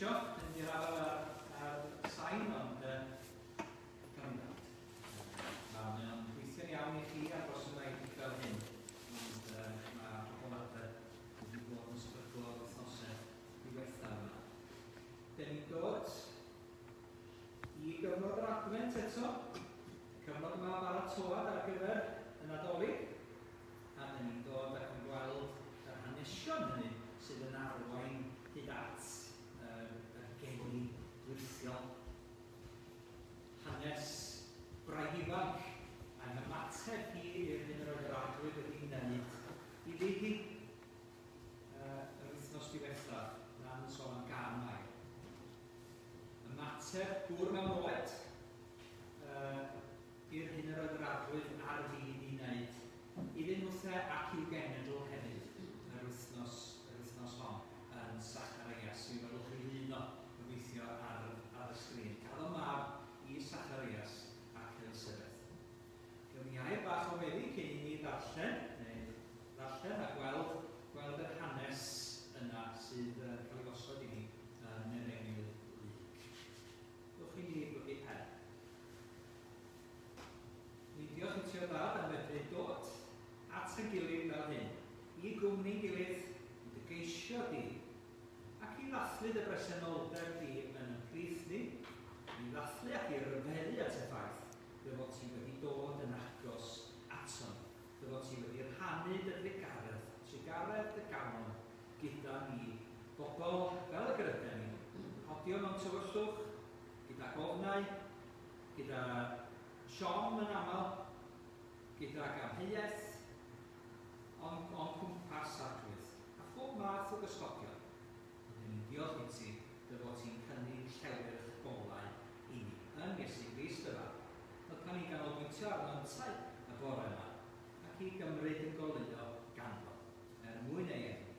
Geisio mynd i'r afael â'r, ar sain, ond uh, gawn ni weld. Mae o'n gweithio'n iawn i chi ar dros y meic fel hyn, ond uh, mae pobl adre wedi bod yn stryglo wythnosau diwethaf yma. Dyn ni'n dod i gyfnod yr Adfent eto, y cyfnod yma o baratoad ar gyfer y Nadolig, a dyn ni'n dod ac yn gweld yr hanesion hynny sydd yn arwain hyd at yr, yr geni wyrthiol. Hanes gwraig ifanc a'i hymateb hi i'r hyn yr oedd yr Arglwydd wedi wneud iddi hi yr wythnos diwethaf, Nan yn sôn am gân Mair. Ymateb gŵr mewn oed i'r hyn yr oedd yr Arglwydd ar fin ei wneud iddyn nhwthe ac i'w genedl hefyd yr wythnos, yr wythnos hon yn Sacharias. Mi welwch chi lun o, gobeithio, ar, ar y sgrin. Caddo mab i Sacharias ac Elisabeth. Gewn ni air bach o weddi cyn i ni ddarllen, neu ddarllen a gweld, gweld yr hanes yna sydd yn cael ei osod i ni yn Efengyl Luc. Dewch i ni blygu pen. Ni'n diolch i ti o Dad am fedru dod at ein gilydd fel hyn, i gwmni'n gilydd, i dy geisio di, ac i ddathlu dy bresenoldeb di yn yn plith ni, i ddathlu ac i ryfeddu at y ffaith dy fod ti wedi dod yn agos aton ni, dy fod ti wedi rhannu dy drugaredd, trugaredd dy galon, gyda ni, bobl fel y gyryden ni, yn rhodio mewn tywyllwch, gydag ofnau, gyda siom yn aml, gydag amheuaeth, o'n, o'n cwmpas, Arglwydd, a phob math o gysgodion. Rydyn ni'n diolch i ti dy fod ti'n cynnig llewyrch golau i ni, yn Iesu Grist dy Fab. Helpa ni ganolbwyntio arno yntau y bore yma, ac i gymryd yn goleuo ganddo, er mwyn ei enw.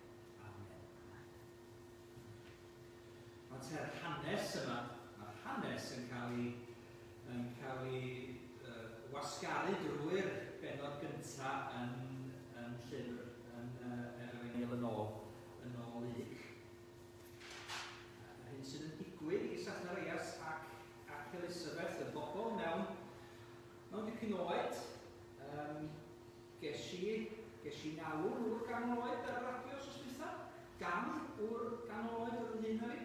Amen. Ond te'r hanes yma, mae'r hanes yn cael ei, yn cael ei uh, wasgaru drwy'r bennod gyntaf yn, yn llyfr yn uh, yr Efengyl yn ôl, yn ôl Luc. Yr hyn sydd yn digwydd i Zacharias ac, ac Elisabeth, y bobl mewn, mewn dipyn oed, um, Ges i, ges i nawr ŵr ganol oed ar y radio wsos dwytha. Gan ŵr ganol oed oedd yn hŷn na fi.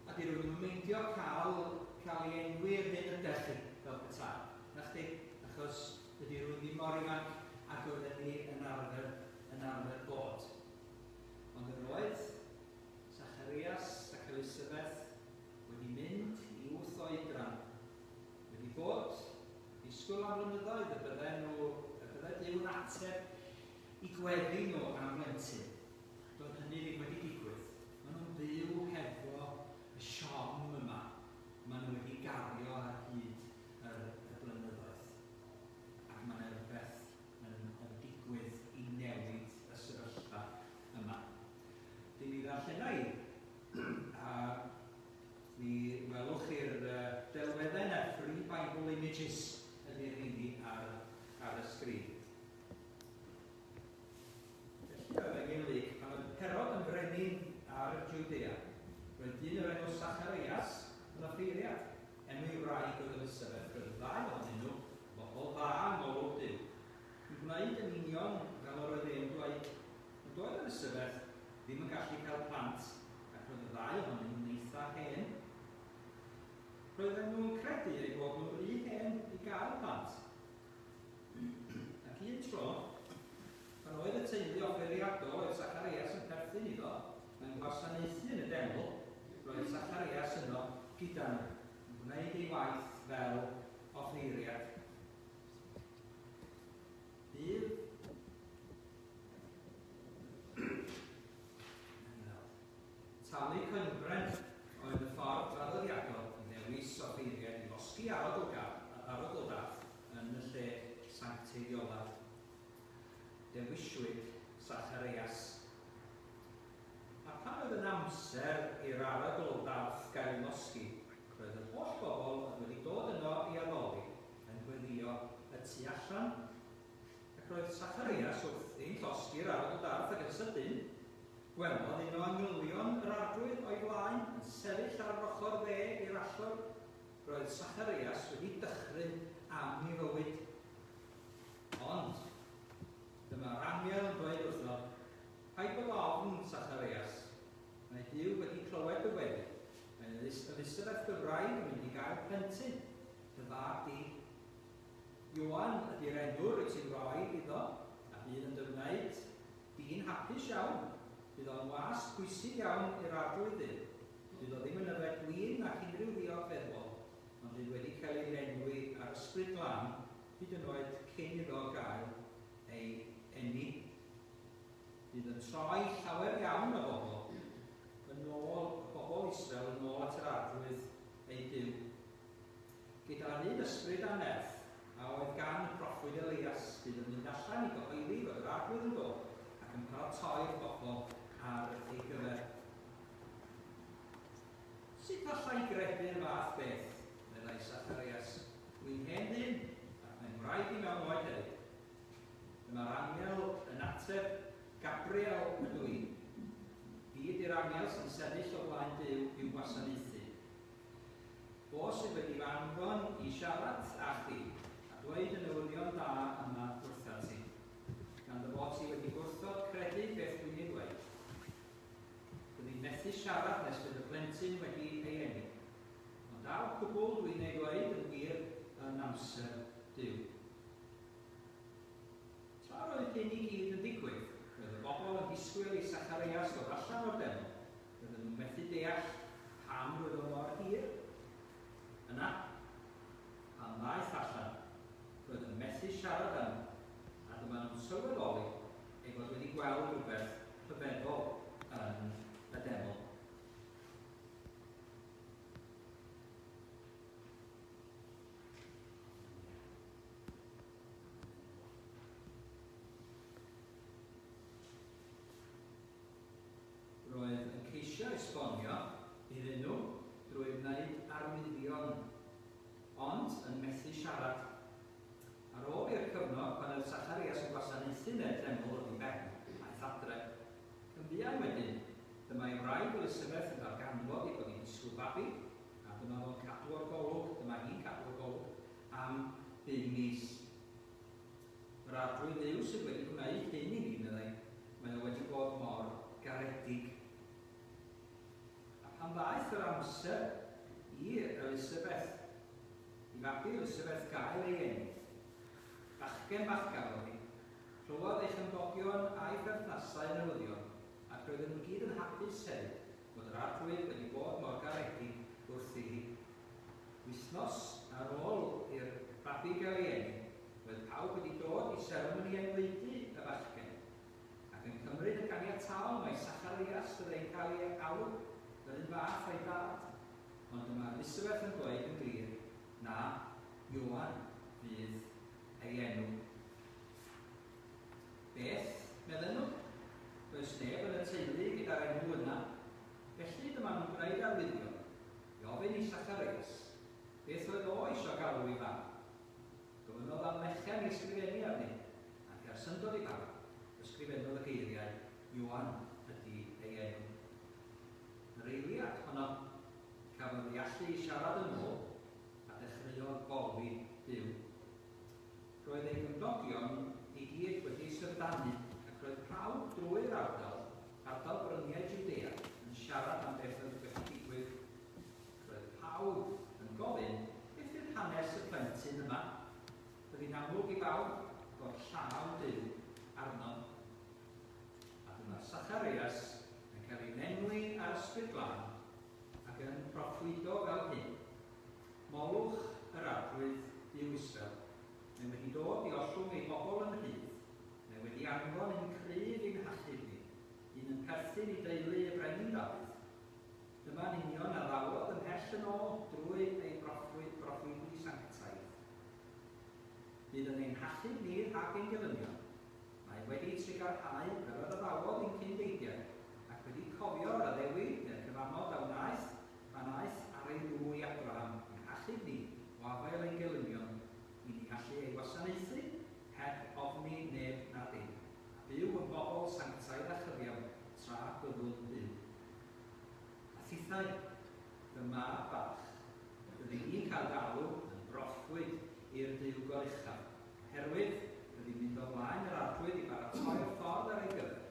A 'di rhywun ddim yn meindio cael, cael ei enwi yr hyn ydech chi, fel petai. Na chdi? Achos dydi rhywun ddim mor ifanc ag oedden ni yn arfer, yn arfer bod. Ond yr oedd Zacharias ac Elisabeth wedi mynd i wrth oedran. Wedi bod disgwyl am flynyddoedd y bydden nhw, y bydde Duw'n ateb i gweddi nhw am blentyn. Doedd hynny ddim wedi digwydd. Maen nhw'n byw hefo y siom yma maen nhw wedi gario ar hyd yr, y blynyddoedd. Ac mae yna rhywbeth yn, yn digwydd i newid y sefyllfa yma. Dim i ddarllena i, a Mi welwch chi'r delweddau 'na, Free Bible Images ydy'r rheini ar, ar y sgrin. Felly oedd Efengyl Luc, pan oedd Herod yn frenin ar Jwdea, roedd dyn o'r enw Sacharias yn offeiriad. Enw ei wraig oedd Elisabeth, roedd y ddau ohonyn nhw yn bobl dda yng ngolwg Duw, yn gwneud yn union fel yr oedd e'n dweud. Ond doedd Elisabeth ddim yn gallu cael plant ac roedd y ddau ohonyn nhw'n eitha hen. Roedden nhw'n credu eu bod nhw'n rhy hen i gael plant. Ac un tro, pan oedd y teulu offeiriadol oedd Zacharias yn perthyn iddo, yn gwasanaethu yn y deml, roedd Zacharias yno gyda nhw, yn gwneud ei waith fel offeiriad. Bydd Talu coenbren oedd y ffordd draddodiadol i ddewis offeiriaid i losgi arogl arogl-darth yn y lle sancteiddiolaf. Dewiswyd Sachareias. A pan oedd yn amser i'r arogl-darth gael ei losgi, roedd yr holl bobl oedd wedi dod yno i addoli yn gweddïo y tu allan. Ac roedd Sacharias wrthi'n llosgi'r arogl-darth ac yn sydyn, Gwelodd un o angylion yr Arglwydd o'i flaen yn sefyll ar yr ochr dde i'r allor. Roedd Sacharias wedi dychryn am ei fywyd. Ond, dyma'r angel yn dweud wrtho, Paid bod ofn, Sacharias. Mae Duw wedi clywed dy weddi. Mae Elisabeth dy wraig yn mynd i gael plentyn, dy fab di. Ioan ydy'r enw rwyt ti'n roi iddo, a bydd yn dy wneud Di'n hapus iawn. Bydd o'n was pwysig iawn i'r Arglwydd Dduw. Fydd o ddim yn yfed gwin nac unrhyw ddiod feddwol, ond fydd wedi cael ei lenwi â'r Ysbryd Glân hyd yn oed cyn iddo gael ei eni. Bydd yn troi llawer iawn o bobl yn ôl, bobl Israel yn ôl at yr Arglwydd eu Duw. Gyda'r un ysbryd a nerth a oedd gan y proffwyd Eleias, bydd yn mynd allan i gyhoeddi fod yr Arglwydd yn dod ac yn paratoi'r bobl ar ei gyfer. Sut alla i gredu'r fath beth? meddai Sacharias. Dwi'n hen ddyn, ac mae'n ngwraig i mewn oed hefyd. Dyma'r angel yn ateb, Gabriel ydw i. Fi ydy'r angel sy'n sefyll o flaen Duw i'w gwasanaethu. Fo sydd wedi fy anfon i siarad â chdi, a dweud y newyddion da yma wrthat ti, gan dy fod ti wedi gwrthod credu beth dwi'n ei ddweud. Byddi'n methu siarad nes bydd y plentyn wedi ei eni. Ond daw'r cwbl dwi'n ei ddweud yn wir yn amser Duw. Tra roedd hyn i gyd yn digwydd, roedd y bobl yn disgwyl i Sacharias ddod allan o'r deml. Roedden nhw'n methu deall pam roedd o mor hir. Yna, pan ddaeth allan, roedd yn methu siarad â nhw, a dyma nhw'n sylweddoli ei fod wedi gweld rhywbeth rhyfeddol yn y deml. Roedd yn ceisio esbonio iddyn nhw drwy wneud arwyddion, ond yn methu siarad. Ar ôl i'r cyfnod pan oedd Sacharias yn gwasanaethu yn y teml ddod i ben, aeth adre. Yn fuan wedyn, dyma ei wraig Elisabeth yn darganfod ei bod hi'n disgwyl babi, a dyma fo'n cadw o'r golwg, dyma hi'n cadw o'r golwg, am bum mis. Yr Arglwydd Dduw sydd wedi gwneud hyn i mi, meddai, mae o wedi bod mor garedig. A pan ddaeth yr amser i Elisabeth, i fabi Elisabeth gael ei eni, bachgen bach gafodd hi, clywodd ei chymdogion a'i pherthnasau y newyddion, ac roedden nhw gyd yn hapus hefyd fod yr Arglwydd wedi bod mor garedig wrthi hi. Wythnos ar ôl i'r babi gael ei eni, roedd pawb wedi dod i seremoni enwaedu y bachgen, ac yn cymryd yn ganiataol mai Sacharias fyddai'n cael ei alw, yr un fath â'i dad. Ond dyma Elisabeth yn dweud yn glir, Na, Ioan fydd ei enw. Beth, medden nhw? Does neb yn y teulu gyda'r enw yna. Felly dyma nhw'n gwneud arwyddion. I ofyn i Sacharias beth oedd o isio galw ei fab. Gofynnodd am lechen i ysgrifennu arni, ac er syndod i bawb, ysgrifennodd y geiriau, Ioan ydy ei enw. Yr eiliad honno, cafodd ei allu i siarad yn ôl, a dechreuodd foli Duw. Roedd ei gymdogion i gyd wedi syfrdanu, ac roedd pawb drwy'r ardal Ardal bryniau Jwdea yn siarad am beth oedd wedi digwydd. Roedd pawb yn gofyn, beth fydd hanes y plentyn yma? Roedd hi'n amlwg i bawb fod llaw Duw arno. A dyma Sacharias yn cael ei lenwi â'r Ysbryd Glân ac yn proffwydo fel hyn, Molwch yr Arglwydd, Duw Israel, mae wedi dod i ollwng ei bobl yn rhydd. Mae wedi anfon un cryf i'n hachub ni, un yn perthyn i deulu y Brenin Dafydd. Dyma'n union a ddawodd ymhell yn ôl drwy ei broffwyd, broffwydi sanctaidd. Bydd yn ein hachub ni rhag ein gelynion. Mae wedi trugarhau fel yr addawodd i'n cyn-deidiau, ac wedi cofio'r addewid neu'r cyfamod a wnaeth pan aeth ar ei lw i Abraham i'n hachub ni o afael ein gelynion, i ni allu ei wasanaethu heb ofni neb na dim, a byw yn bobl sanctaidd a chyfiawn tra byddwn. Goruchaf, oherwydd byddi'n mynd o flaen yr Arglwydd i baratoi'r ffordd ar ei gyfer.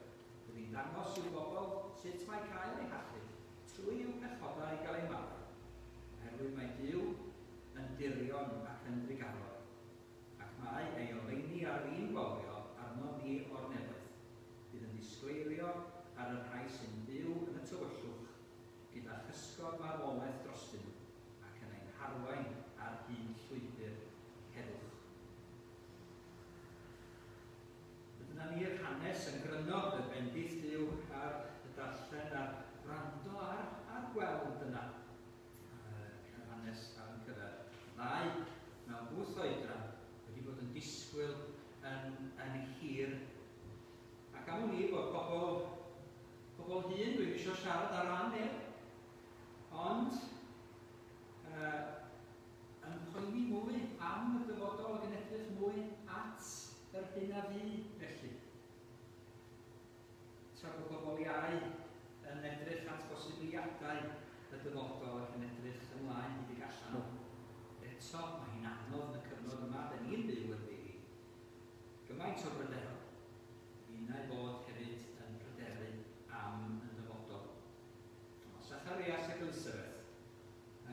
Byddi'n dangos i'w bobl sut mae cael eu hachub trwy i'w pechodau gael eu maddau, oherwydd mae Duw yn dirion ac yn drugarog, ac mae ei oleuni ar fin gwawrio arnom ni o'r nefoedd. Bydd yn disgleirio ar y rhai sy'n byw yn y tywyllwch, gyda chysgod marwolaeth drostyn nhw, ac yn ein harwain ar hyd llwybr heddwch. A dyna ni'r hanes yn gryno, y bendith Duw ar y darllen a'r gwrando a'r, a'r gweld yna. Yr hanes ar yn cyfer. Ddau mewn bwth oedran wedi bod yn disgwyl yn, yn hir. Ac am wn i bod pobl, pobl hŷn, dwi'n eisiau siarad ar ran neb, ond yn poeni mwy am y dyfodol ac yn edrych mwy at yr hyn a fu felly. Tra bod pobl iau yn edrych at bosibiliadau y dyfodol ac yn edrych ymlaen hyd y gallan nhw. Eto, mae hi'n anodd yn y cyfnod yma, da ni'n byw ynddi hi. Gymaint o bryderon. Finnau fod hefyd yn pryderu am y dyfodol. Mae Zacharias ac Elisabeth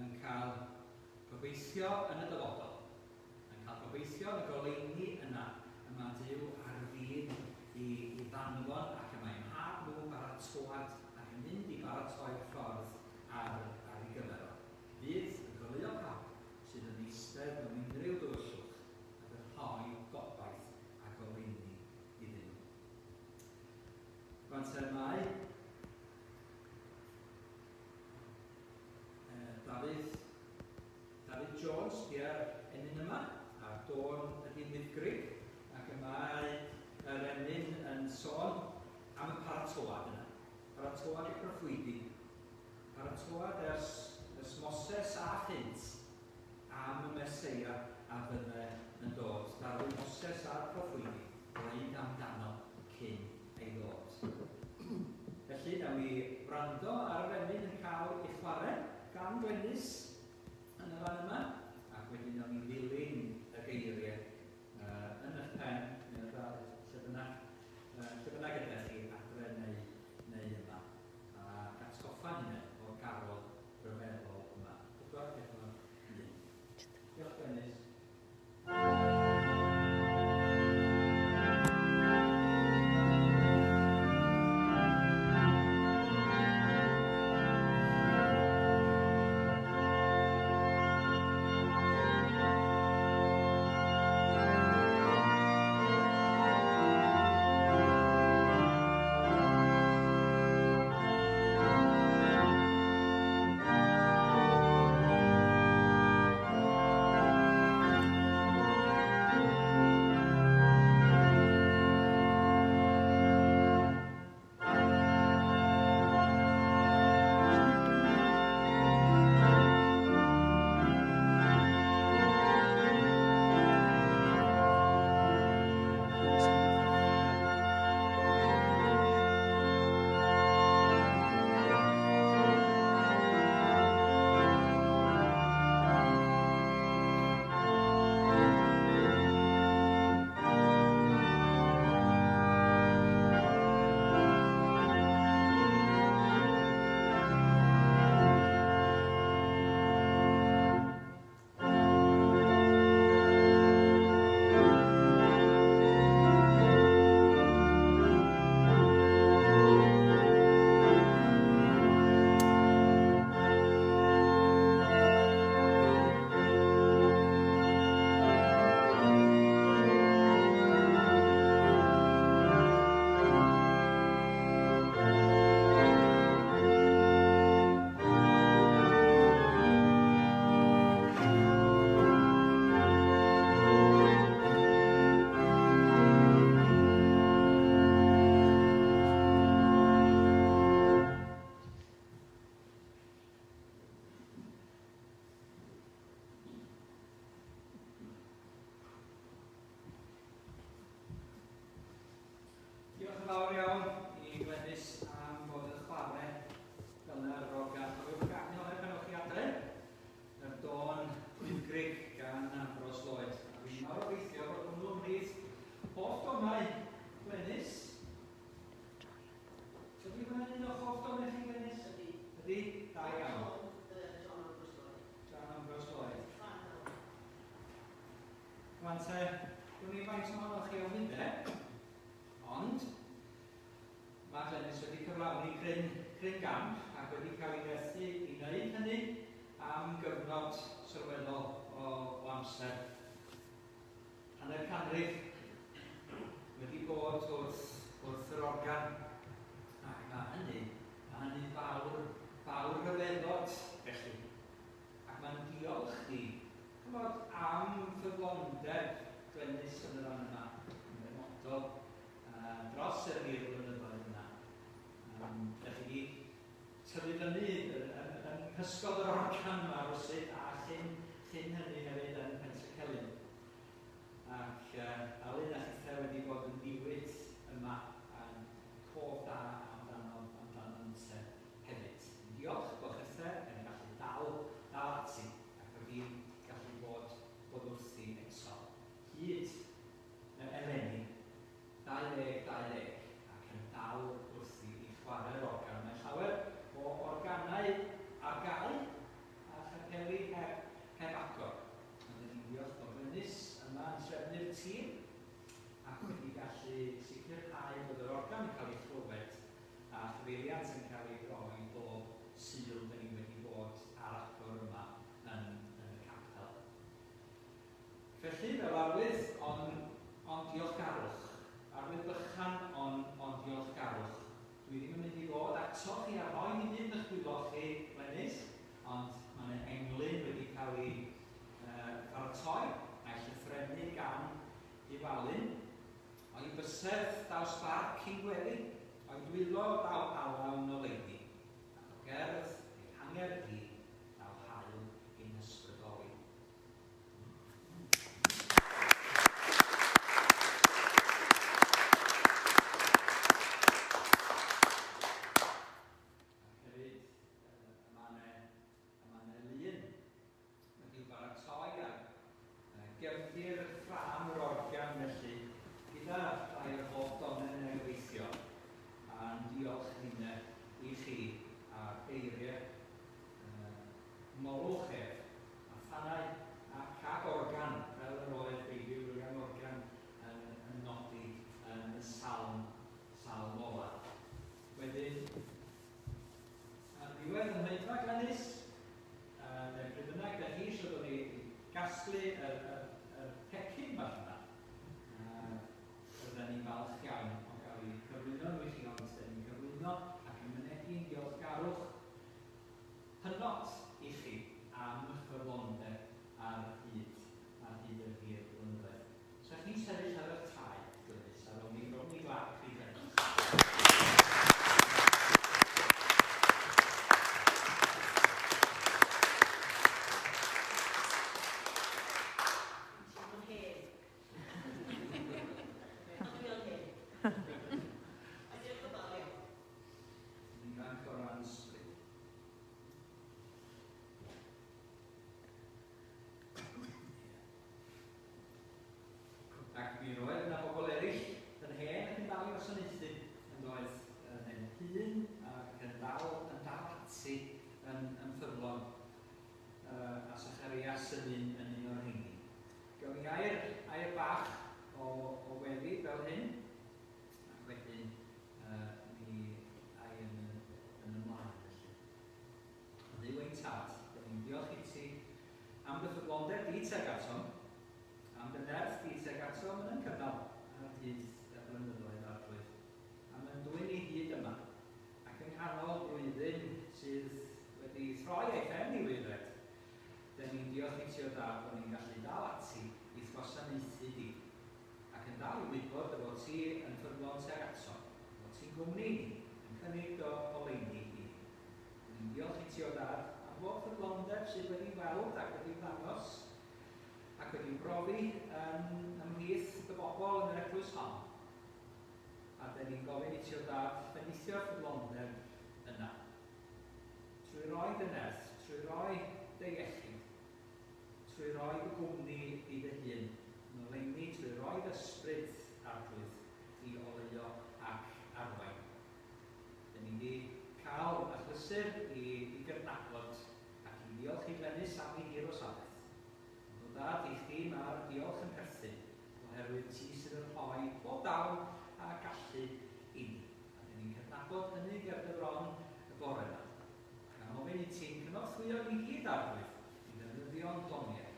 yn cael gobeithio yn y dyfodol, yn cael gobeithio yn y goleuni yna y mae Duw ar fin i, i ddanfon ac y mae mhab nhw baratoad ac yn mynd i baratoi'r ffordd ar, ar ei gyfer o. Fydd yn goleuo pawb sydd yn eistedd mewn unrhyw dywyllwch ac yn rhoi gobaith a goleuni iddyn nhw. Rwan te mae Dafydd, Dafydd Jones bia'r emyn yma, a'r dôn ydy Wyddgrug, ac y mae yr emyn yn sôn am y paratoad yna. Paratoad y proffwydi. Paratoad ers, ers Moses a chynt am y Meseia a fydde yn dod. Darfu Moses a'r proffwydi ddweud amdano cyn ei ddod. Felly, nawn ni wrando ar yr emyn yn cael ei chwarae gan Glenys yn y fan yma, ac wedyn nawn ni ddilyn y geiriau yn eich pen, neu lle bynnag, lle bynnag ydych chi, adre neu, neu yma, ac atgoffa'n hunain o'r garol ryfeddol yma. 4, 4, 1. Diolch, Glenys. Diolch yn fawr iawn i Glenys am fod yn chwarae fel yna yr organ. Cofiwch ganu hwnna pan ewch chi adre. Yr dôn Wyddgrug gan Ambrose Lloyd. Ni'n mawr obeithio bod hwnnw ymhlith hoff donau Glenys. Ydy hwnna'n un o'ch hoff donau chi, Glenys? Ydy. Ydy? Da iawn. John Ambrose Lloyd. John Ambrose Lloyd. Rwan te, dwn i faint ohonoch chi o hynny, ond mae Glenys wedi cyflawni cryn, cryn gamp ac wedi cael ei nerthu i wneud hynny am gyfnod sylweddol o, o amser. Hanner canrif wedi bod wrth, wrth yr organ ac mae hynny, mae hynny'n fawr, fawr rhyfeddod felly. Ac mae'n diolch ni, chymod, am ffyddlondeb Glenys yn y fan yma, yn benodol, uh, dros yr hir blynyddoedd yna. Felly chi tyfu fyny yn, yn, yn nghysgod yr organ yma rywsut, a chyn, chyn hynny hefyd yn Pentrecelyn. Ac uh, Alun a chithau wedi bod yn ddiwyd yma a'n cof da amdano, amdano ynte hefyd. Diolch bod chithau yn gallu dal, dal ati ac wedi gallu bod, bod wrthi eto. Hyd eleni, 2020, ac yn dal wrthi i chwarae'r organ. Mae llawer o organau ar gau a chapeli heb, heb agor. Ond dyn ni'n diolch bod Glenys yma yn trefnu'r tîm ac wedi gallu sicrhau bod yr organ yn cael ei chlywed a chyfeiriant yn cael ei roi bob Sul dyn ni wedi bod ar agor yma yn, yn y capel. Felly, fel arwydd o'n, o'n diolchgarwch, arwydd bychan o'n, o'n diolchgarwch, dwi ddim yn mynd i ddod ato chi a rhoi ddim byd yn eich dwylo chi, Glenys, ond mae yna englyn wedi cael ei uh, pharatoi a'i llythrennu gan Huw Alun. O'i bysedd daw sbarc cyn gwely, o'i dwylo daw alaw oleuni, ac o gerdd ei hangerdd hi daw haul i'n hysbrydoli. Ac hefyd, y mae yna lun wedi'w baratoi ar gefndir ffrâm yr organ felly, gyda rhai o'r hoff donau yna i weithio, a'n diolch ninne i chi a'r eiriau Molwch ef, a thanau ac ag organ, fel yr oedd Beibl William Morgan yn, yn nodi yn y salm, salm ola. Wedyn, ar ddiwedd yn oedfa Glenys, neu pryd bynnag da chi eisiau dod i, i gasglu yr, yr, yr pecyn bach yma, bydden ni'n falch iawn o gael eu cyflwyno nhw i chi, ond dyn ni'n cyflwyno ac yn mynegi'n diolchgarwch hynod i chi am eich ffyddlondeb ar hyd ar hyd yr hir blynyddoedd. Sa chi'n sefyll ar eich traed, Glynis, a rown ni rown ni glap i Glynis. Ti'n yn hen. Ond dwi yn hen. A diolch yn fawr iawn. Yn ifanc o ran ysbryd. Ac mi roedd yna bobl eraill yn hen ac yn dal i wasanaethu, yn doedd, yn hŷn ac yn dal, yn dal ati yn, yn ffyddlon. A Zacharias yn un, yn un o'r rheini. Gawn ni air, air bach o, o weddi fel hyn, ac wedyn uh, mi ai yn, yn ymlaen felly. Dduw ein tad, dyn ni'n diolch i ti am dy ffyddlondeb di tuag atom, am dy nerth di tuag atom yn yn cynnal ar hyd y blynyddoedd arglwydd, am yn dwyn i hyd yma, ac yng nghanol blwyddyn sydd wedi throi ei phen i waered, dyn ni'n diolch i ti o dad bod ni'n gallu dal ati i'th wasanaethu di, ac yn dal i wybod dy fod ti yn ffyddlon tuag atom, dy fod ti'n gwmni i ni, yn cynnig dy oleuni i ni. Dyn ni'n diolch i ti o dad am bob ffyddlondeb sydd wedi weld ac wedi ddangos ac wedi brofi yn ymhlith dy bobl yn yr eglwys hon. A dyn ni'n gofyn i ti o dad fendithio'r ffyddlondeb yna. Trwy roi dy nerth, trwy roi dy iechyd, trwy roi dy gwmni di dy hun. ngoleuni trwy roi'r ysbryd Arglwydd i oleuo ac arwain. Dyn ni wedi cael achlysur i, i gydnabod ac i ddiolch i Glenys am ei hir wasanaeth. Ond o Dad, i chdi mae'r diolch yn perthyn, oherwydd ti sydd yn rhoi pob dawn a gallu i ni. A dyn ni'n cydnabod hynny ger dy fron y bore yma. Gan ofyn i ti'n cynorthwyo ni gyd, Arglwydd, i ddefnyddio'n doniau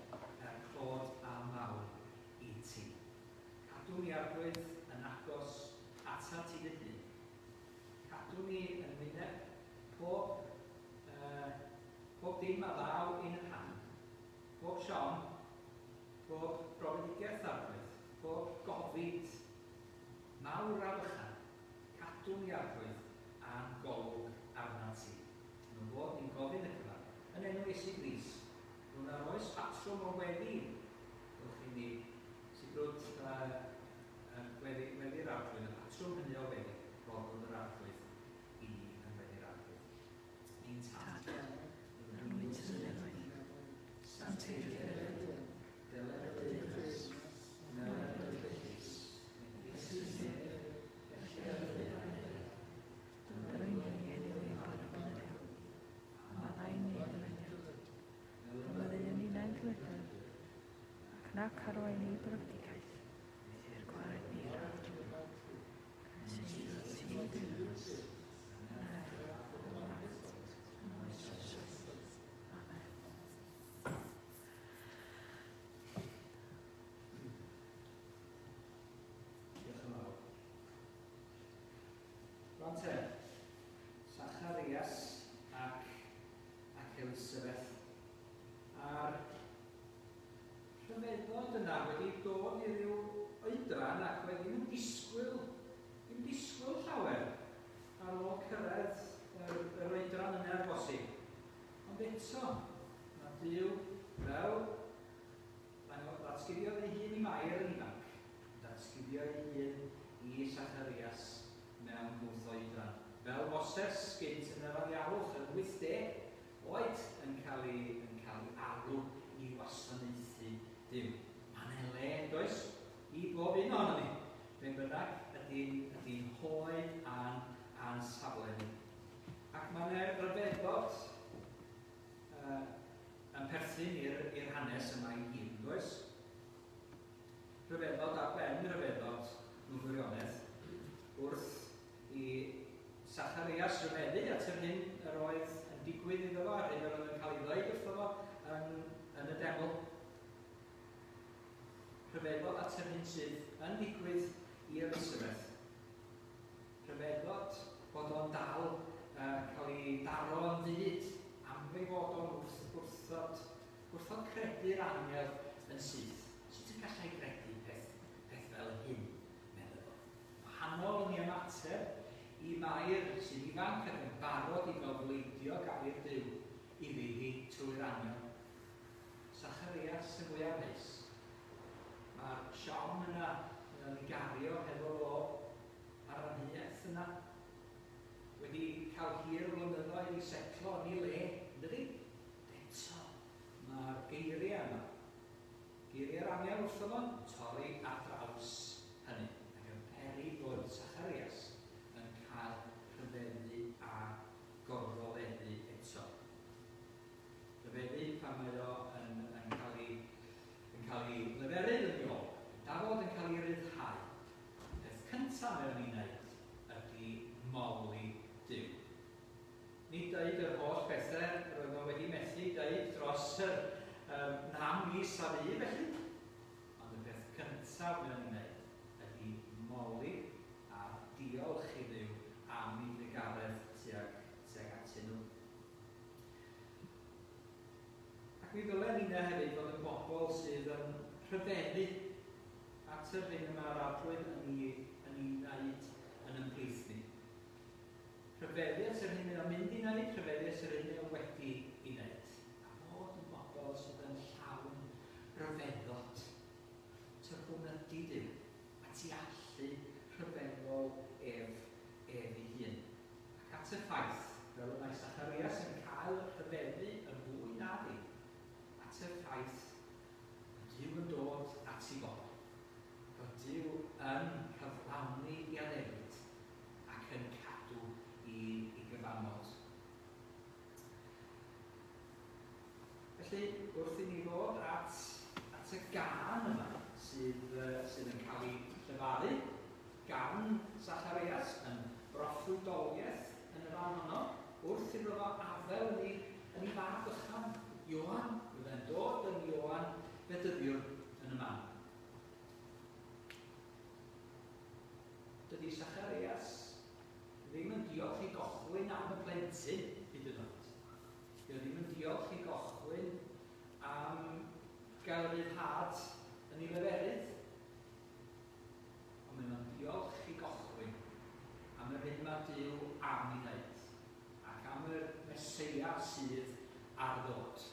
er clod a mawl i ti. Cadw ni, Arglwydd, yn agos atat ti dy hun. Cadw ni yn wyneb pob, uh, pob dim a ddaw i'n rhan, pob siom, pob profedigaeth, Arglwydd, pob gofid mawr a bychan. Cadw ni, Arglwydd, a'n golwg arnat ti. Yn fod ni'n gofyn y cyfan, yn enw Iesu Grist, hwn a roes patrwm o weddi, gwelwch i ni sibrwd weddi, weddi'r Arglwydd, y patrwm hynny o weddi, roddodd yr Arglwydd i ni yn weddi'r Arglwydd. Ein Tad, yr wyt yn y nefoedd, sancteiddier dy enw, deler dy deyrnas, wneler dy ewyllys, megis yn y nef, felly ar y ddaear hefyd. Yr ein ni heddiw ein bara beunyddiol, a maddau ni ddyledion, a maddeuwn ninnau'n ddyledon, ac nac arwain ni i brofedigaeth, eithr gwared ni rhag drwg. Canys eiddo ti y deyrnas, y nerth, a'r wlad, yn oes oesoedd. Amen. Diolch yn fawr. Rwan te, Sacharias ac, ac Elisabeth. A'r rhyfeddod yna wedi dod i ryw oedran ac oedd ddim yn disgwyl, ddim disgwyl llawer ar ôl cyrraedd yr, yr oedran yna ar bosib. Ond eto, mae Duw fel ddatguddiodd ei hun i Mair yn ifanc, datguddio ei hun i Sacharias mewn bwth oedran. Fel Moses gynt yn yr anialwch yn 80 oed yn cael ei, yn cael ei alw i wasanaethu Duw. Mae yna le, yn does, i bob un ohonom ni. Be bynnag ydy'n ydy hoed a'n, a'n safle ni. Ac mae yna ryfeddod uh, yn perthyn i'r hanes yma i gyd, yn does? Rhyfeddod ar ben rhyfeddod mewn gwirionedd, wrth i Sacharias ryfeddu at yr hyn yr oedd yn digwydd iddo fo, a'r hyn yr oedd yn cael ei ddweud wrtho fo yn, yn y deml. Rhyfeddod at yr hyn sydd yn digwydd i Elisabeth. Rhyfeddod bod o'n dal uh, cael ei daro yn fyd am ei fod o'n wrth, wrthod, wrthod credu'r angel yn syth. Sut y gallai gredu peth, peth fel hyn, meddai fo. Wahanol yn ei ymateb i Mair sy'n ifanc ac yn barod i gofleidio gair Duw iddi hi trwy'r angel. Sacharias y mwyaf amheus. Mae'r siom yna yn ei gario hefo fo a'r amheuaeth yna wedi cael hir flynyddoedd i setlo yn ei le, yn dydi? Eto, mae'r geiriau yma, geiriau'r angel wrtho fo, yn torri ar draws hynny, ac yn peri bod Sacharias yn cael rhyfeddu a gorfoleddu eto. Rhyfeddu pan mae o yn, yn cael ei, yn cael ei leferydd yn ôl, dafod yn cael ei ryddhau. Y peth cyntaf mae o'n ei wneud ydy moli Duw. Nid deud yr holl bethau roedd o wedi methu deud dros yr um, 9 mis a fu felly. Ond y peth cyntaf mae o'n ei wneud ydy moli a diolch i Dduw am ei drugaredd tuag, tuag atyn nhw. Ac mi ddylen ninnau hefyd fod yn bobl sydd yn rhyfeddu at yr hyn y mae'r Arglwydd yn ei, yn ei wneud yn ymhlith ni. Rhyfeddu at yr hyn mae o'n mynd i wneud, rhyfeddu at yr hyn mae o wedi i wneud. A bod yn bobl sydd yn llawn rhyfeddod. Ty'r hwn ydy Duw, a ti allu rhyfeddol ef, ef ei hun. Ac at y ffaith, fel y mae Sacharias yn cael rhyfeddu yn fwy na ddim, at y ffaith mae Duw yn dod at ei bobl. Felly, wrth i ni ddod at, at y gân yma sydd, sydd yn cael ei llefaru gan Zacharias yn broffwydoliaeth yn y fan honno, wrth iddo fo afael yn ei, yn ei fab bychan, Ioan, byddai'n dod yn Ioan Fedyddiwr yn y man. Dydy Zacharias ddim yn diolch i gochwyn am y plentyn, hyd yn oed. Dydy o ddim yn diolch i gochwyn am gael rhyddhad yn ei leferydd. Ond mae o'n diolch i gochwyn am yr hyn mae Duw am ei wneud ac am yr Meseia sydd ar ddod.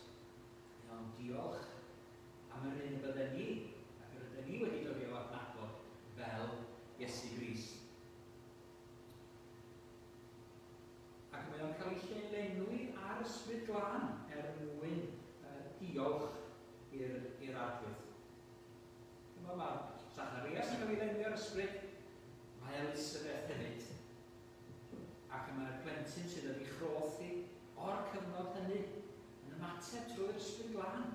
Mae o'n diolch am yr hyn y bydden ni ac yr ydyn ni wedi dod i'w adnabod fel Iesu Grist. Ac mae o'n cael ei llenwi ar Ysbryd Glân er mwyn diolch i'r Arglwydd. Dyma mae Zacharias yn cael ei lenwi ar ysbryd, mae Elisabeth hefyd. Ac y mae'r plentyn sydd yn ei chroth hi o'r cyfnod hynny yn ymateb trwy'r Ysbryd Glân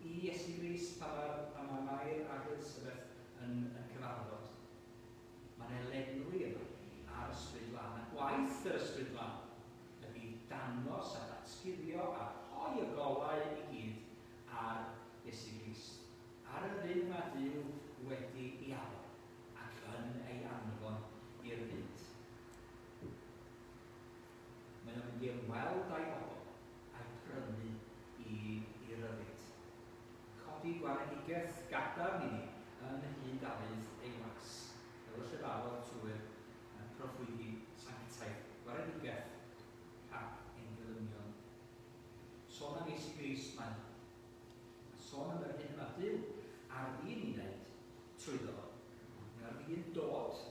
i Iesu Grist pan mae, pan mae Mair ac Elisabeth yn, yn cyfarfod. Mae'n elenwi yma ar Ysbryd Glân, a gwaith yr Ysbryd Glân ydy dangos a datguddio a rhoi y golau i gyd ar Iesu Grist. Ar yr un mae Duw wedi ei addo ac yn ei anfon i'r byd. Mae o'n mynd i ymweld â'i bobl a'u prynu i, i ryddid. Codi gwaredigaeth gadarn i ni yn nhŷ Dafydd ei was, fel y llefarodd trwy'r proffwydi sanctaidd, gwaredigaeth rhag ein gelynion. Sôn am Iesu Grist mae o. A sôn am yr hyn mae Duw ar fin ei wneud trwyddo fo. Mae ar fin dod,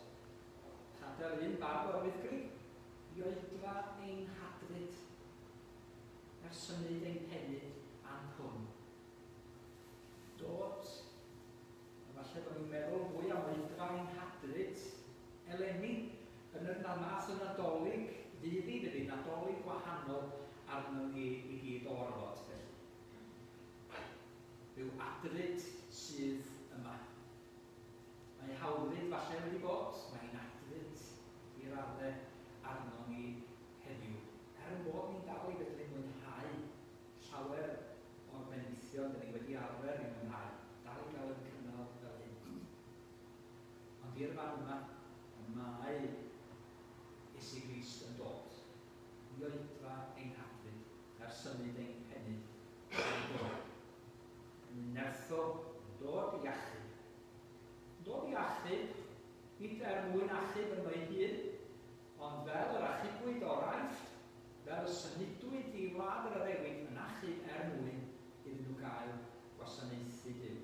chadael un barf o'r Wyddgrug i oedfa ein hadfyd, er symud ein penyd a'n pwn. Dod, a falle bod ni'n meddwl fwy am oedfa ein hadfyd eleni, yn yr math o Nadolig fydd hi, fydd hi'n Nadolig gwahanol arnon ni i gyd o orfod, felly. Rhyw adryd sydd yma. Mae hawlfryd falle wedi bod, mae hi'n adryd i raddau arnon ni heddiw. Er yn bod ni'n dal i fedru mwynhau llawer o'r bendithion dyn ni wedi arfer i mwynhau, dal i gael yn cynnal fel hyn. Ond i'r fan yma, y mae Iesu Grist yn dod i oedfa ein hadfyd er symud ein penyd yn dod. Yn nerthol, yn dod i achub. Yn dod i achub, nid er mwyn achub yno ei hun, ond fel yr achubwyd o'r Aifft, fel y symudwyd i wlad yr addewid yn achub er mwyn iddyn nhw gael gwasanaethu Duw.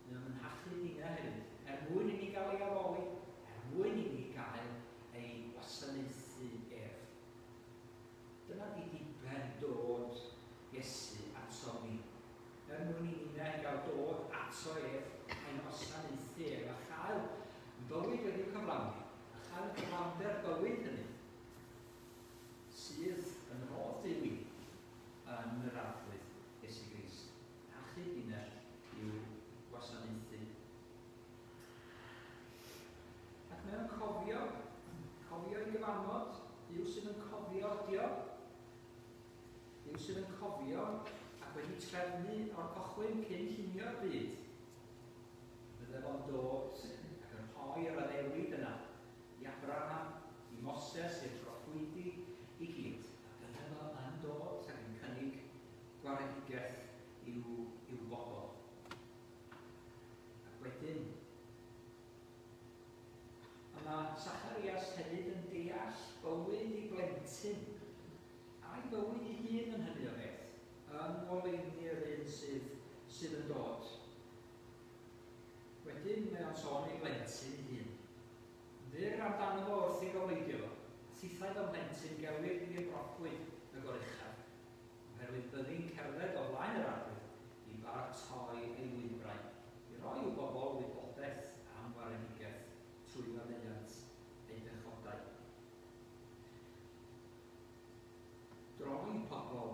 Mae o'n yn hachub ninna hefyd, er mwyn i ni gael ei addoli, er mwyn i ni gael ei wasanaethu ef. Dyna 'di diben dod Iesu atom ni, er mwyn i ninnau gael dod ato ef a'i wasanaethu ef a chael yn bywyd wedi'w cyflawni, a chael y cyflawnder bywyd hynny sydd yn rhodd Duw i ni yn yr Arglwydd Iesu Grist. Achub ninnau i'w gwasanaethu. Ac mae o'n cofio, cofio ei gyfamod, Duw sydd yn cofio ydi o. Duw sydd yn cofio ac wedi trefnu o'r cychwyn cyn llunio'r byd. Bydde fo'n dod ac yn rhoi yr addewid yna i Abraham, i Moses, i'r proffwydi i gyd. A bydde fo yn dod ac yn cynnig gwaredigaeth i'w, i'w bobl. Ac wedyn, A mae Zacharias hefyd yn deall bywyd ei blentyn, a'i bywyd ei hun yn hynny o beth, yng ngoleuni'r un sydd, sydd yn dod. Wedyn mae o'n sôn ei blentyn ei hun. Yn fyr amdano fo wrth ei gofleidio fo, a thithau fy mhlentyn gelwir di yn broffwyd y Goruchaf, oherwydd byddi'n cerdded o flaen yr Arglwydd i baratoi ei lwybrau, i roi i'w bobl wybodaeth am waredigaeth trwy faddeuant eu pechodau. Droi pobl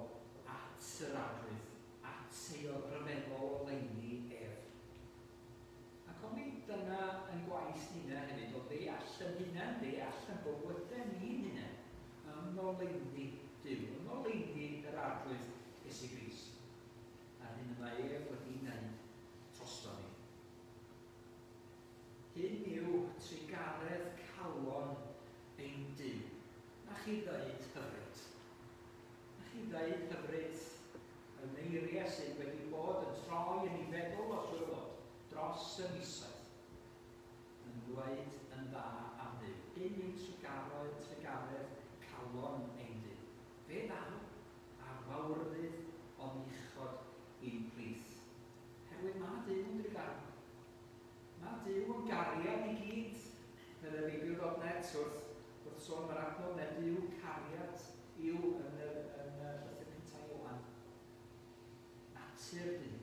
at yr Arglwydd. Hyn yw trugaredd calon ein Duw. Na chi ddeud hyfryd. Na chi ddeud hyfryd y eiriau sydd wedi bod yn troi yn ei feddwl o siwr o fod dros y misoedd yn dweud yn dda am Dduw. Hyn yw trugaredd, trugaredd calon ein Duw. Fe ddaw a'r wawrddydd ond uchod i'n plith. Herwydd mae Duw yn drugarog. Mae Duw yn gariad i gyd, meddai Beibl.net wrth, wrth sôn am yr adnod yna, Duw cariad yw yn y, yn y llythyr cyntaf Ioan. Natur Duw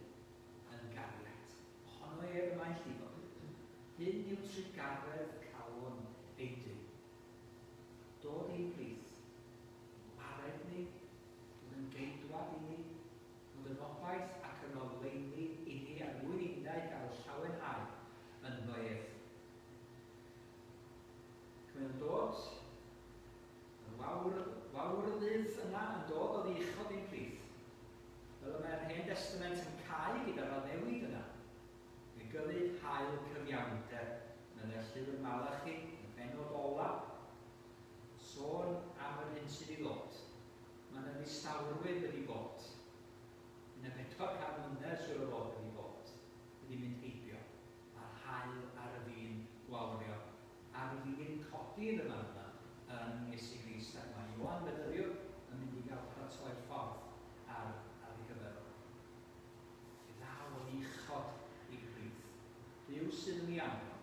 yn gariad. Ohono ef y mae'n llifo. Hyn yw trugaredd calon ein Duw. Dod i'n plith, gwared ni, dod yn geidwad i ni, Fod yn obaith ac yn oleuni inni er mwyn innau gael llawenhau ynddo ef. Ac mae o'n dod, yr wawr, wawrddydd yna yn dod oddi uchod i'n plith. Fel y mae'r Hen Destament yn cau gyda'r addewid yna, fe gyllid haul cyfiawnder, meddai'r llyfr Malachi yn y bennod ola, sôn am yr hyn sydd i ddod. Mae yna ddistawrwydd wedi bod. Yna 400 mlynedd siwr o fod wedi bod, wedi mynd heibio, a'r haul ar y fin gwawrio, ar fin codi yn y fan yma yn Iesu Grist, ac mae Ioan Fedyddiwr yn mynd i gael paratoi'r ffordd ar, ar ei gyfer o. Fe ddaw o'n uchod i'r plith. Duw sydd yn ei anfon.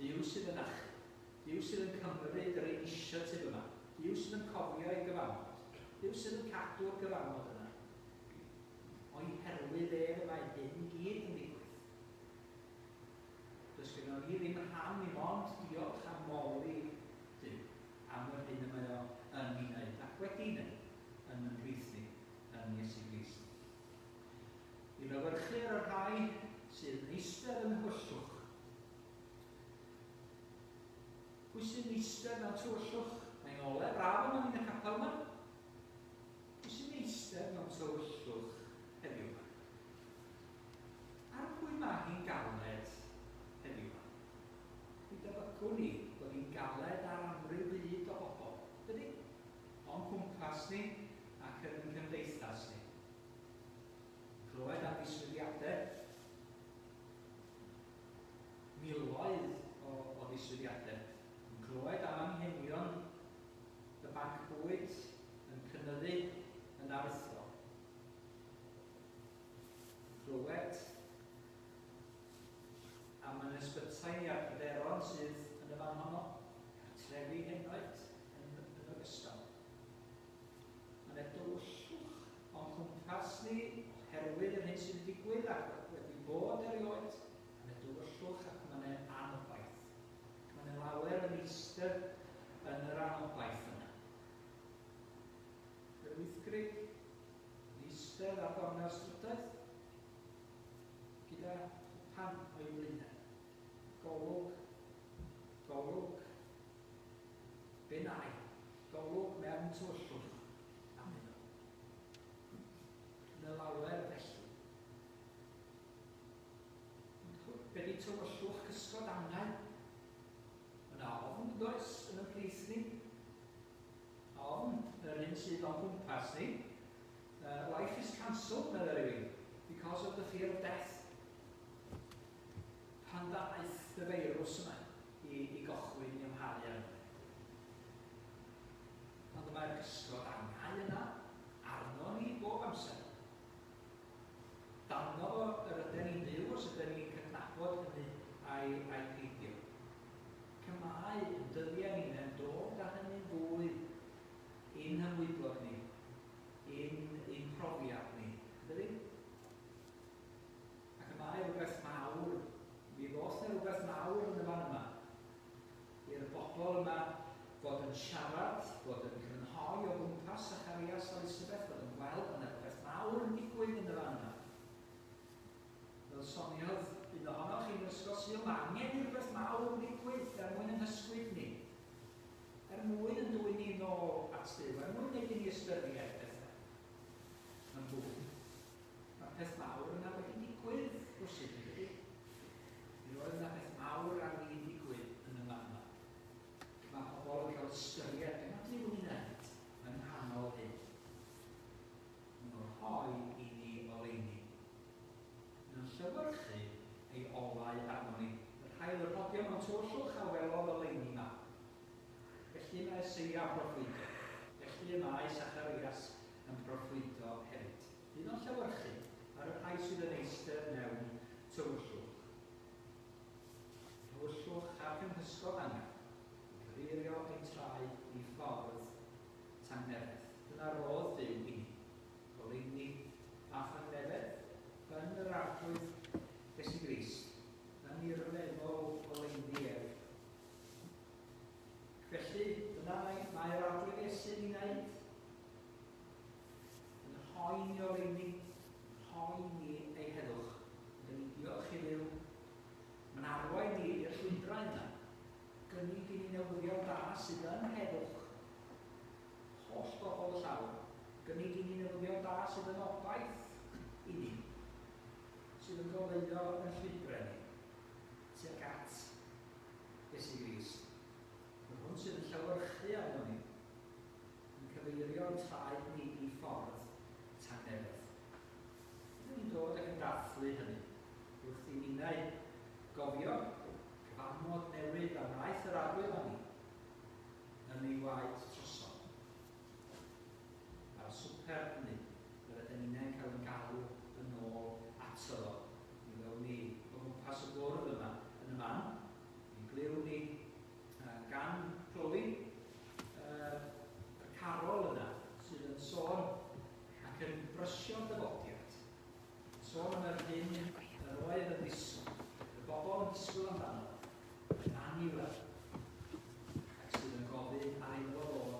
Duw sydd yn achub. Duw sydd yn cymryd yr initiative yma. Duw sydd yn cofio ei gyfamod. Duw sydd yn cadw'r gyfamod yna. O'i herwydd ef y mae hyn i gyd yn digwydd. Does gennon ni ddim rhan i mond diolch a moli Duw am yr hyn y mae o yn ei wneud ac wedi wneud yn yn plith ni yn Iesu Grist. I lewyrchu ar y rhai sydd yn eistedd yn nhywyllwch. Pwy sy'n eistedd mewn tywyllwch? Mae'n ole braf yma yn y capel yma. Pwy sy'n eistedd mewn tywyllwch heddiw yma? Ar pwy mae hi'n galed heddiw yma? Mi debygwn ni bod hi'n galed ar amryw byd o bobl, dydy? O'n cwmpas ni ac yn ein cymdeithas ni. Clywed am ddiswyddiadau, miloedd o, o ddiswyddiadau. Yn clywed am anghenion y banc bwyd yn cynyddu yn aruthrol. Yn clywed am yn ysbytai ni a'r pryderon sydd yn y fan honno, cartrefi henoed yn, yn ogystal. Mae yna dywyllwch o'n cwmpas ni oherwydd yr hyn sydd wedi digwydd ac wedi bod erioed. Mae yna dywyllwch ac mae yna anobaith. Ac mae yna lawer yn eistedd yn yr anobaith yna. Yr Wyddgrug yn eistedd ar gornel strydoedd gyda chwpan o'i flaenau. Golwg, golwg, be nai? Golwg mewn tywyllwch arnyn nhw. Yna lawer felly. Be di tywyllwch cysgod angau? Yna ofn, does, yn y plith ni. Ofn, yr un sydd o'n cwmpas ni. Life is cancelled, meddai rhywun, because of the fear of death. Pan ddaeth y feirws yma i, i gochwyn i amharu arno ni. Ond y mae'r cysgod angau yna arno ni bob amser. Dano fo yr yden ni'n byw os yden ni'n cydnabod hynny a'i, a'i peidio. Cymau yn dyddiau ninnau'n dod â hynny'n fwy i'n hymwybod ni, i'n, i'n profiad ni. Dydy? Ac y mae rhywbeth mawr, mi ddoth 'na rhywbeth mawr yn y fan yma, i'r bobl yma fod yn siarad, fod yn crynhoi o gwmpas Zacharias a Elisabeth, fod yn gweld bod 'na rhywbeth mawr yn digwydd yn y fan yma. Fel soniodd un ohonoch chi yn yr ysgol Sul, mae angen i rhywbeth mawr ddigwydd er mwyn yn hysgwyd ni, er mwyn yn dwyn ni nôl at Dduw, er mwyn gwneud i ni ystyried pethau yn fwy. Mae'r peth mawr yna wedi digwydd rywsut, yn dydi? Mi oedd llewyrchu ei olau arnon ni. Yr haul yr rhodio mewn tywyllwch a welodd oleuni mawr. Felly mae Eseia yn proffwydo. Felly y mae Sacharias yn proffwydo hefyd. Bydd o'n llewyrchu ar y rhai sydd yn eistedd mewn tywyllwch. Tywyllwch a'r cynhysgod angau, yn cyfeirio ein traed i ffordd tangnefedd. Dyna rodd Duw i ni. Goleuni a thangnefedd yn yr Arglwydd Iesu Grist, yn irfeddol oleuni ef. Felly, dyna mae, mae'r Arglwydd Iesu'n ei wneud. Yn rhoi ni oleuni, yn rhoi ni ei heddwch. Rydyn ni'n diolch i Dduw. Mae'n arwain ni i'r llwybrau yna. Gynnig i ni newyddion da sydd yn heddwch. Holl bobl y llawr. Gynnig i ni newyddion da sydd yn obaith i ni. Sydd yn goleuo yn llwybrau ni. Tuag at Iesu Grist. Yr hwn sydd yn llewyrchu arno ni, yn cyfeirio'n traed ni i ffordd tangnefedd. Rydyn ni'n dod ac yn dathlu hynny wrth i ninnau gofio cyfamod newydd a wnaeth yr Arglwydd â ni yn ei waed drosom. Ar y swper hynny, yr ydyn ninnau'n cael ein galw yn ôl ato fo. Mi ddown ni o gwmpas y bwrdd yma yn y man. Mi glywn ni gan Chloe y carol yna sydd yn sôn ac yn brysio'r dyfodiad. Yn sôn am yr hyn yr oedd yn ddisgwyl, y bobl yn disgwyl amdano, Emmanuel, ac sydd yn gofyn ar iddo fo ddod.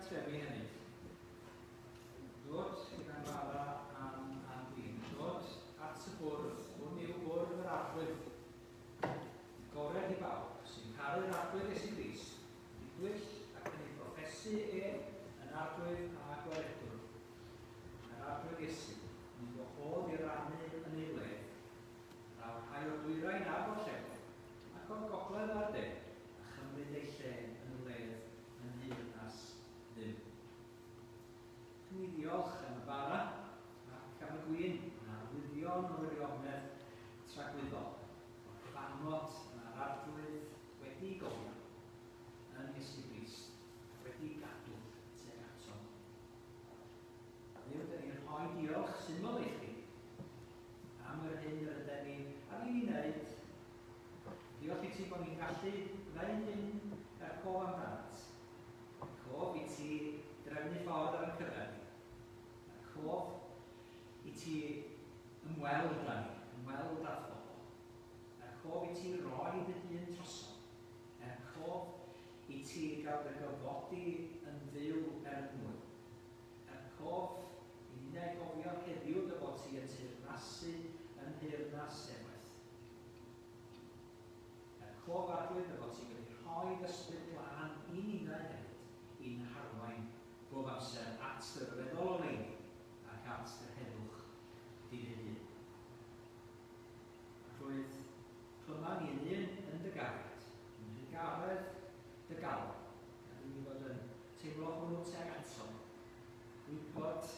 cartrefi hefyd. Dod gyda'n bara a'n, a'n gwin. Dod at y bwrdd. Hwn yw bwrdd yr Arglwydd. Agored i bawb sy'n caru'r Arglwydd Iesu Grist, yn didwyll ac yn ei broffesu ef yn Arglwydd a Gwaredwr. Mae'r Arglwydd Iesu yn ein gwahodd i rannu yn ei wledd. Daw rhai o'r dwyrain a'r gorllewin, ac o'r gogledd a'r de, a chymryd eu lle yn y wledd yn nheyrnas Dduw. Hoffwn i ddiolch am y bara ac am y gwin, yn arwyddion o wirionedd tragwyddol, o'r cyfamod y mae'r Arglwydd wedi'i gofio yn Iesu Grist ac wedi'i gadw tuag atom. Dduw, dyn ni'n rhoi diolch syml i chdi am yr hyn yr ydyn ni ar fin ei wneud. Diolch i ti bod ni'n gallu gwneud hyn er cof amdanat. Er cof i ti drefnu ffordd ar ein cyfer ni. Er cof i ti ymweld â ni, ymweld â phobl. Er cof i ti roi dy hun drosom. Er cof i ti gael dy gyfodi yn fyw er mwyn. Er cof i ninnau gofio heddiw dy fod ti yn teyrnasu yn nheyrnas Sefeth. Er cof, Arglwydd, dy fod ti wedi rhoi dy Ysbryd Glân i ninnau hefyd i'n harwain bob amser at dy ryfeddol oleuni ac at dy heddwch di dy hun. Arglwydd, clyma ni'n un yn dy gariad, yn nhrugaredd dy galon, gad i ni fod yn teimlo hwnnw tuag atom, gwybod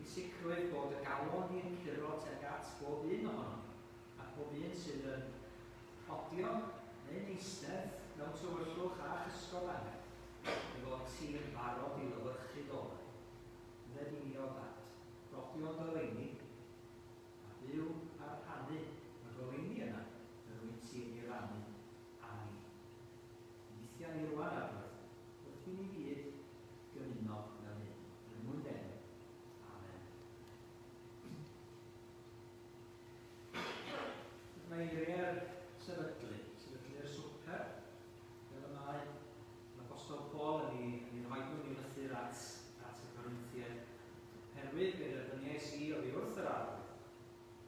i sicrwydd bod y galon di yn curo tuag at bob un ohonom ni, a pob un sydd yn rhodio neu'n eistedd mewn tywyllwch a chysgod angau, dy fod ti'n barod i lewyrchu golau. Bydded i ni o Dad, rodio'n goleuni, a byw a rhannu y goleuni yna yr wyt ti'n ei rannu â ni. Weithiau ni rwan, Arglwydd, wrth i ni gyd gymuno fel hyn. Er mwyn dy enw. Amen. Mae eiriau'r sefydlu, sefydlu'r swper, fel y mae yr Apostol Paul yn ei, yn ei rhoi nhw yn ei lythyr at, at y Corinthiaid. Oherwydd fe dderbyniais i oddi wrth yr Arglwydd,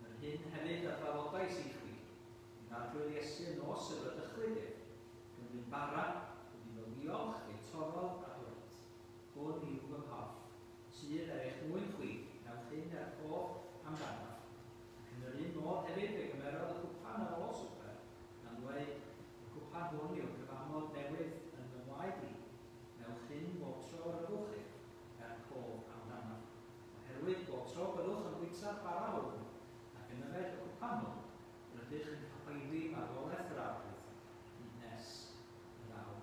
yr hyn hefyd a draddodais i chwi, i'r Arglwydd Iesu y nos y bradychwyd ef, gymryd bara, wedi iddo ddiolch, fe'i torrodd a dweud, Hwn yw fy nghorff, sydd er eich mwyn chwi, wnewch hyn er cof amdanaf. Ac yn yr un modd hefyd fe gymerodd y cwpan ar ôl swper, gan ddweud, Y cwpan hwn yw'r cyfamod newydd yn fy ngwaed i, wnewch hyn bob tro yr yfwch ef, er cof amdanaf. Oherwydd bob tro byddwch yn bwyta'r bara hwn ac yn yfed y cwpan hwn, rydych yn cyhoeddi marwolaeth yr Arglwydd hyd nes y daw.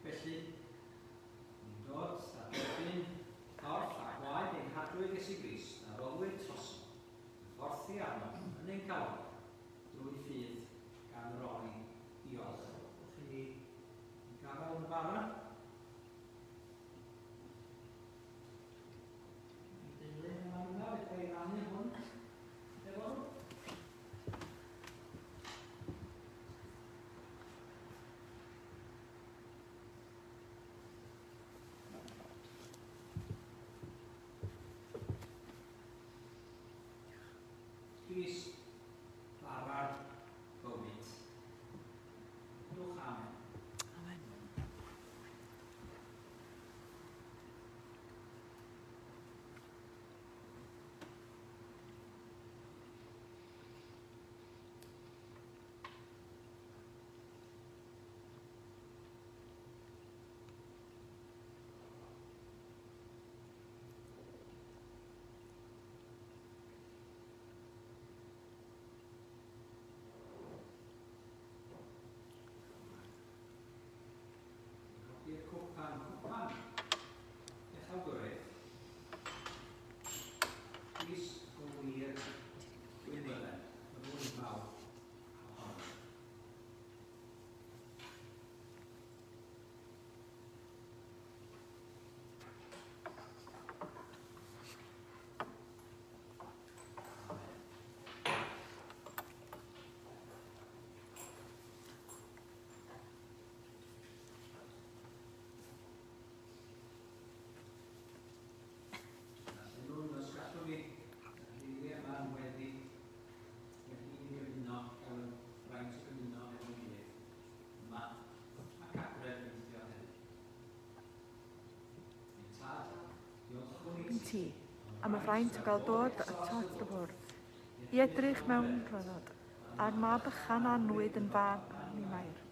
Felly, ni'n dod a derbyn corff a gwaed ein Harglwydd Iesu Grist a roddwyd trosom, yn porthi arnom yn ein calon, drwy ffydd gan roi diolch. Wrth i ni gafael yn y bara, I deulu yma yma, fedra i rannu hwn efo nhw. Crist, bara bywyd. Dwch amen. Amen. Codi'r cwpan, cwpan. Iachawdwriaeth. Crist o wir gwynfydden, y fwy mawr ohono. Amen. ti am y fraint o gael dod atat dy fwrdd, i edrych mewn rhyddhad ar mab bychan anwyd yn fab i Mair,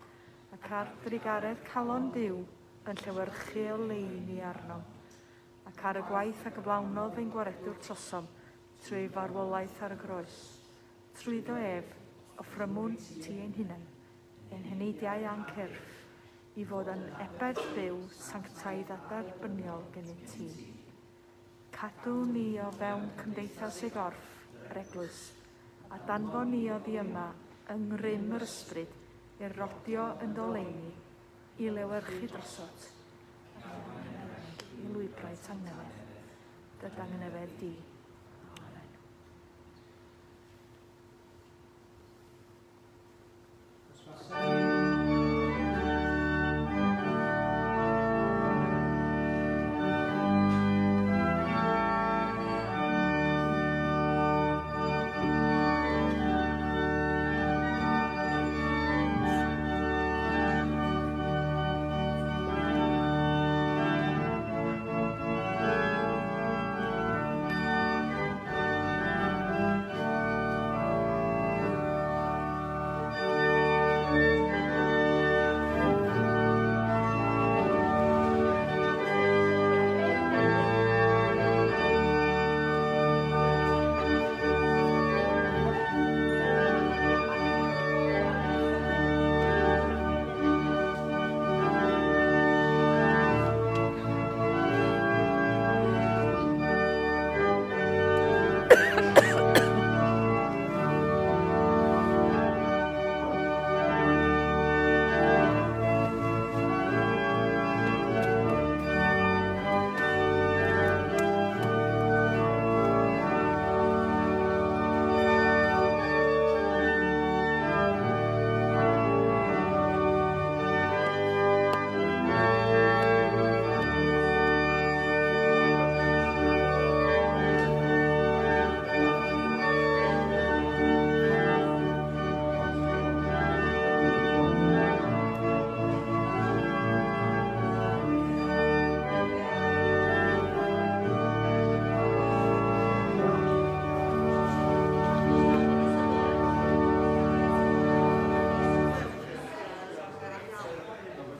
ac ar drugaredd calon Duw yn llewyrchu oleuni arnom, ac ar y gwaith a gyflawnodd ein Gwaredwr trosom trwy ei farwolaeth ar y groes. Trwyddo ef, offrymwn ti ein hunain, ein heneidiau a'n cyrff, i fod yn ebedd byw sanctaidd a derbyniol gennyt ti. Cadw ni o fewn cymdeithas ei gorff, yr Eglwys, a danfon ni oddi yma yng ngrym yr Ysbryd i rodio yn dy oleuni, i lewyrchu drosot, i lwybrau tangnefedd, dy dangnefedd di.